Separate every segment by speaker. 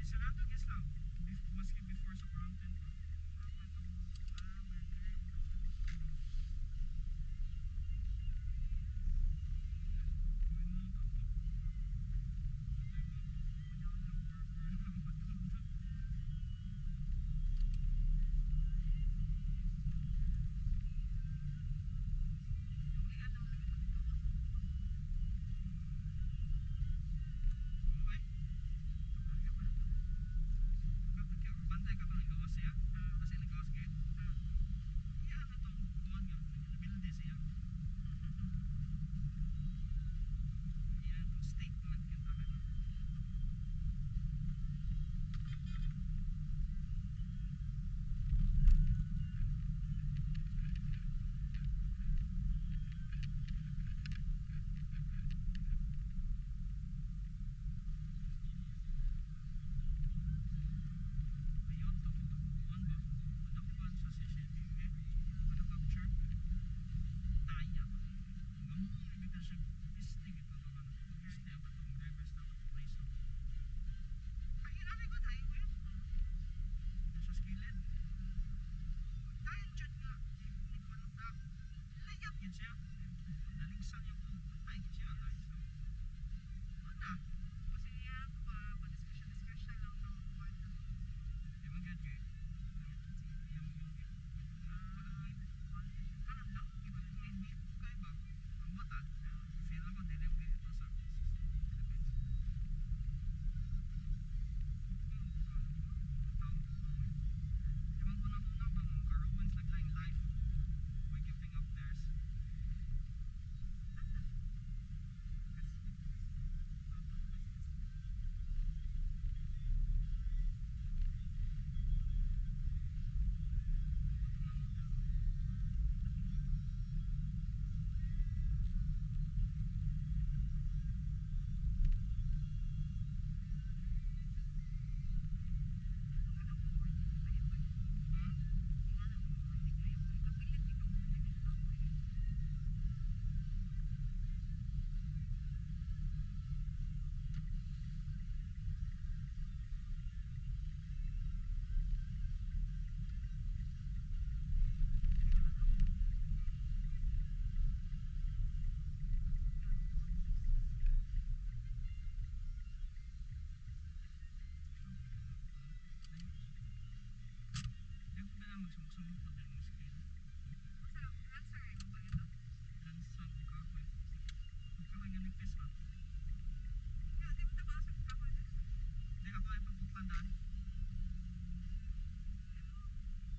Speaker 1: Kay sarado gyud sila maski before sa quarantine pa.
Speaker 2: Ah, katong ah, burger.
Speaker 1: Gawin mo to. Burger.
Speaker 2: May ano lagi ko gawas.
Speaker 1: Okay. Bantay ka pa ng gawas siya. Kasi nagawas gate. Iya na tong kuan nga rebelde siya. Iya itong statement kita ka. Ayun to kuan ba? Nadakpan sa CCTV. Ano capture? Taya ba? Ngamong ibigay siya pisting ito to ano. Pisting ang katong drivers na preso. Ay, inanay ko tayo ko yun. Nasa skillet. Dahil dyan nga, ni kontak, layap yun siya. Nalingsan niya po, patay yun siya. Guys. Ano?
Speaker 2: Kasi iya pa pa discussion discussion lang sa mga kuwan.
Speaker 1: Di man gyud kay iyang yung parang lucky ba? Kay ba? Ang bata, feel ako dili gyud ito sa Philippines. Ibang una-una ba ng Karuans naglaing life by giving up theirs. Ito nga model ba? Hmm? Di ko na magsumok-sumok din ng skill. Lansan kahoy. Kahoy nga nipis ba? Di ako ay pagpupandaan. Stop. Stop.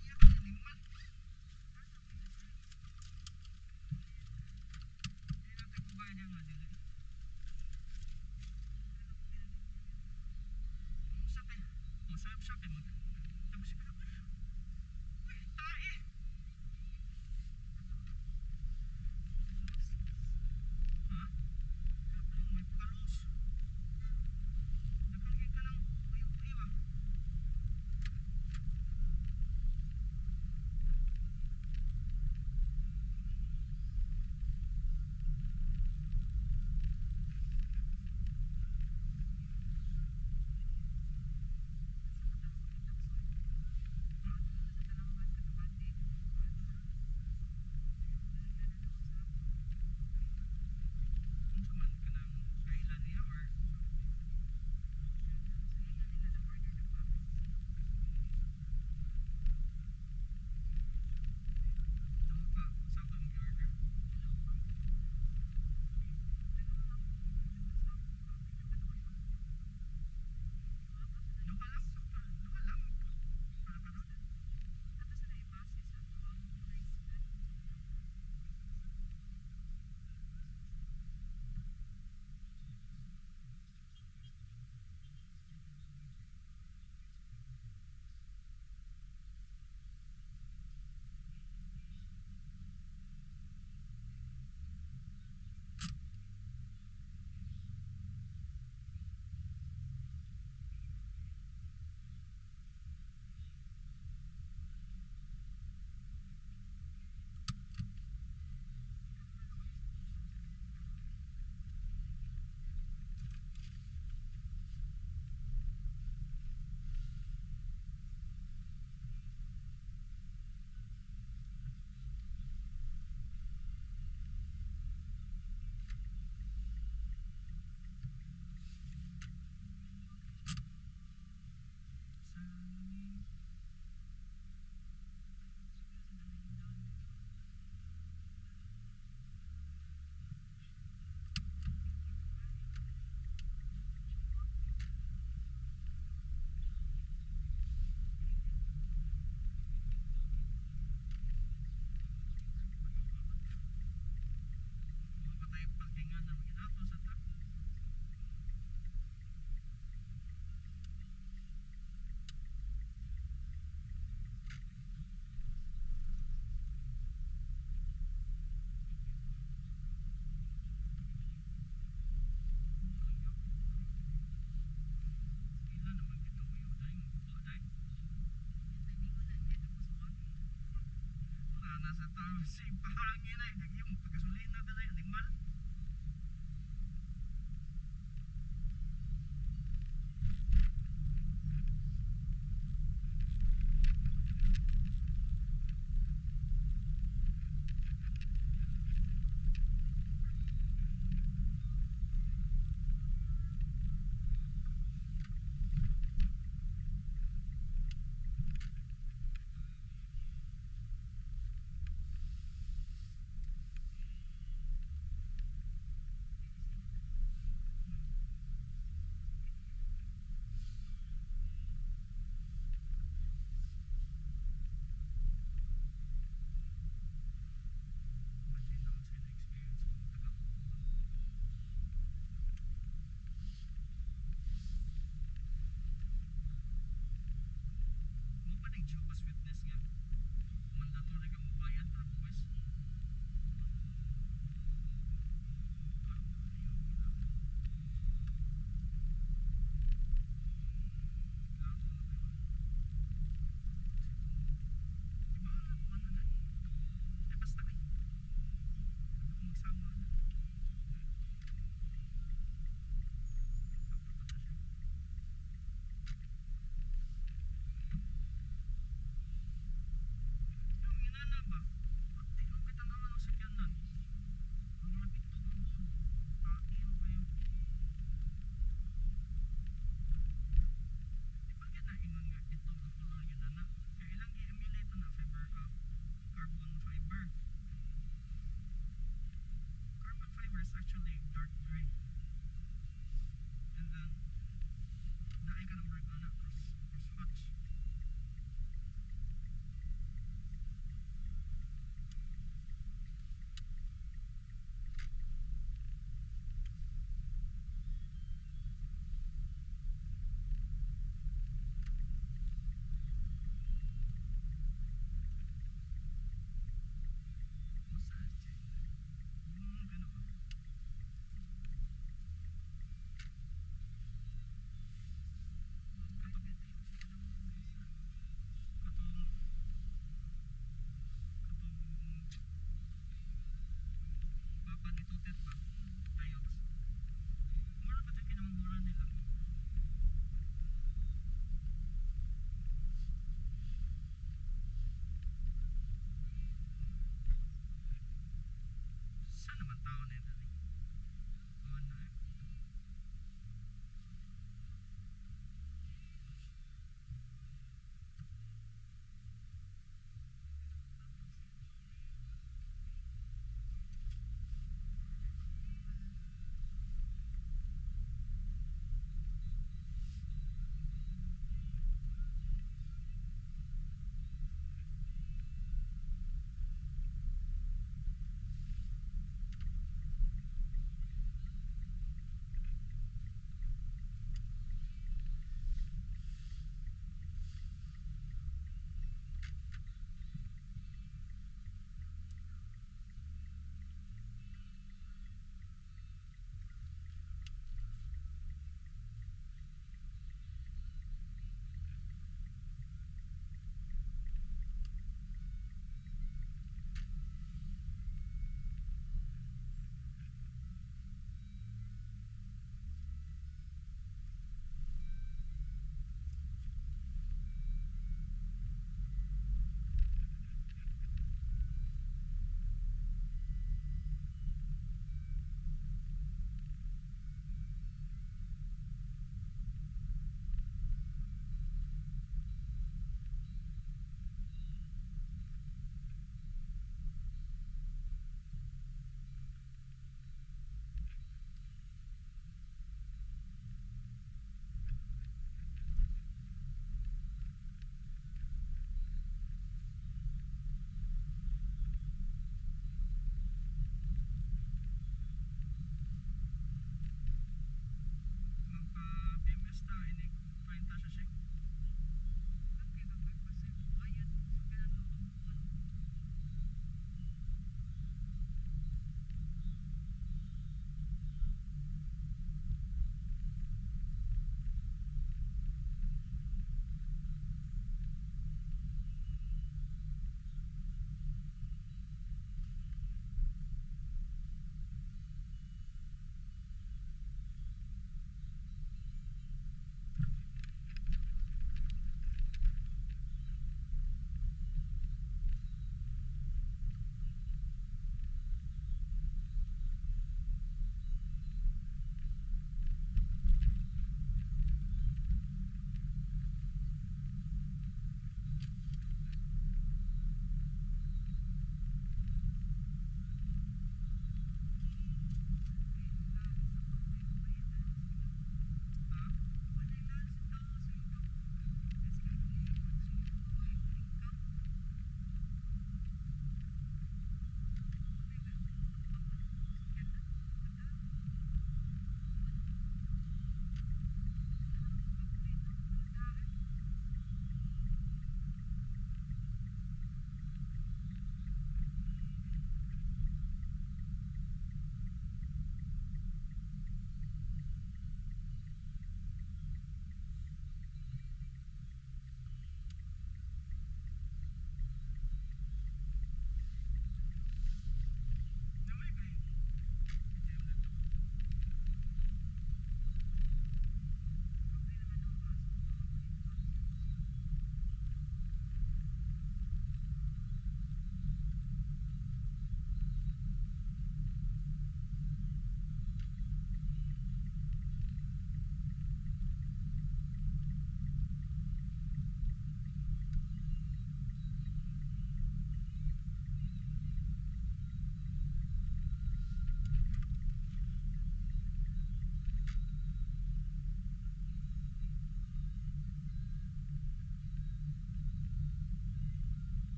Speaker 1: Iyak animal. Hindi natin kung kaya nga dili. Sa kay masayop siya kay mag. Tapos siya, uy, tae. Ha? May pakalos. Nakalagay ka ng uy-uy ba? Nasa tao si pahangin ay nagyong pagasolina dala animal. Imagine naman sa na-experience kung taga mo pa ning Jehovah's Witness nga mandatory ka mo bayad para buwis. Di ba ano na? Eh basta kay. Sabi ko magsama na. Sakto pa na siya. Yung inana ba? Pati ang kitanawan ng sakyanan. Ang lapit to ang buod. Tain kayo. Di ba na ingon nga itong ang color yun na? Kaya ilang gi-emulate na fiber, carbon fiber. Carbon fiber is actually dark gray. And then naay ka ng brake ana cross hatch. Masa ano ba? Katong baka gitutit ba? Tayox. Mura ba ito kinamanghuran nila? Saan naman tao na yun dali? Oh, na eh.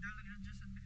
Speaker 1: Dala adjusted be.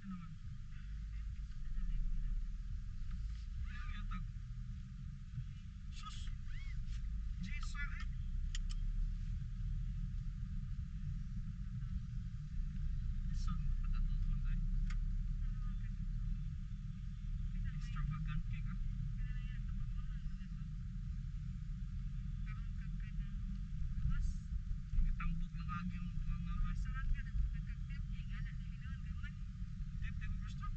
Speaker 1: Ano man? Yatag. Sus! Jesus eh! Lisod pag-adulthood eh. Extravagant kay ka. Tambok lang agi ang mga ba. Tip tip gusto.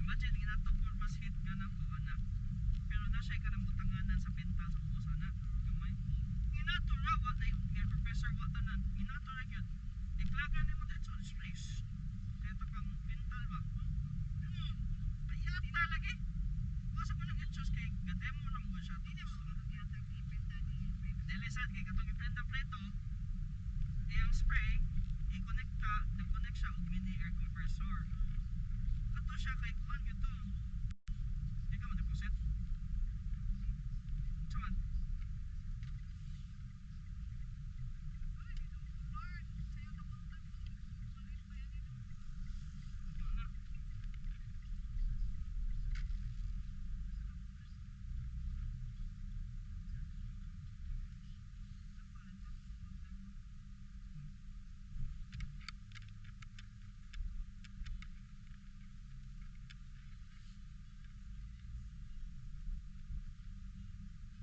Speaker 1: Imagine ginato purpose heat gun ako ana. Pero na siya kanang butanganan sa pintal sa ubos ana, gamay. Ginato ra wa na air compressor wa tanan. Ginato ra gyud. I-plug nimo diretso sa space. Kaya ito pang pintal ba? Kaya lagi. Wa sa ko nang exhaust kay gademo na mo siya.
Speaker 2: Hindi mo yata ipinta ni
Speaker 1: Dili sad kay katong iprenta preto, iyang spray i-connecta, nag-connect siya og mini air compressor. Kato siya kay kuan gyud to. Di ka mo deposit? Unsa man?
Speaker 2: Ay, Ginoo ko, Lord. Sa'yo napunta ko. Walay pa yan ino.
Speaker 1: Ito na.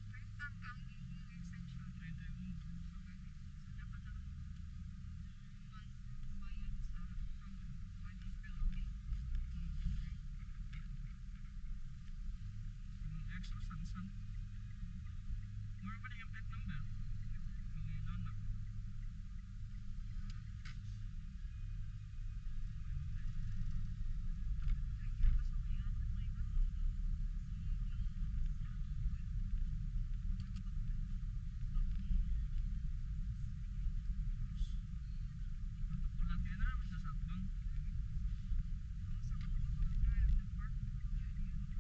Speaker 2: Rentang ang iyong extension.
Speaker 1: 31.
Speaker 2: So, dapat ang month bayad sa from April, May.
Speaker 1: Yung X o Sansan. Mura pa na yung plate number. Mga ilon na.
Speaker 2: Ay, kaso may ano, may
Speaker 1: Ulat kayo na naman sa atbang.
Speaker 2: Sa mga drive, nag-park ko pero siya,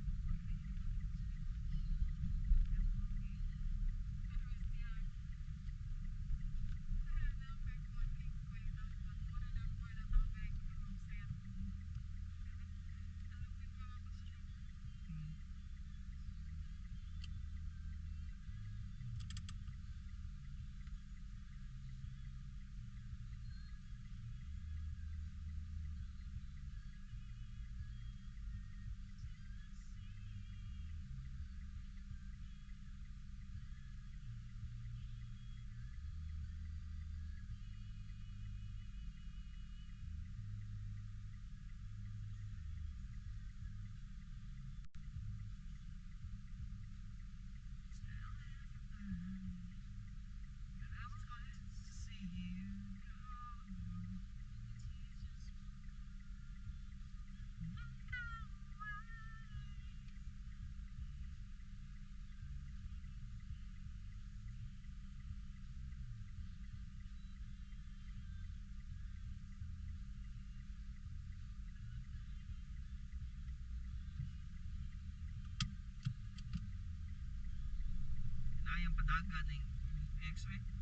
Speaker 1: I was going to see you go. Walk away. Inayang padagan ng X-ray.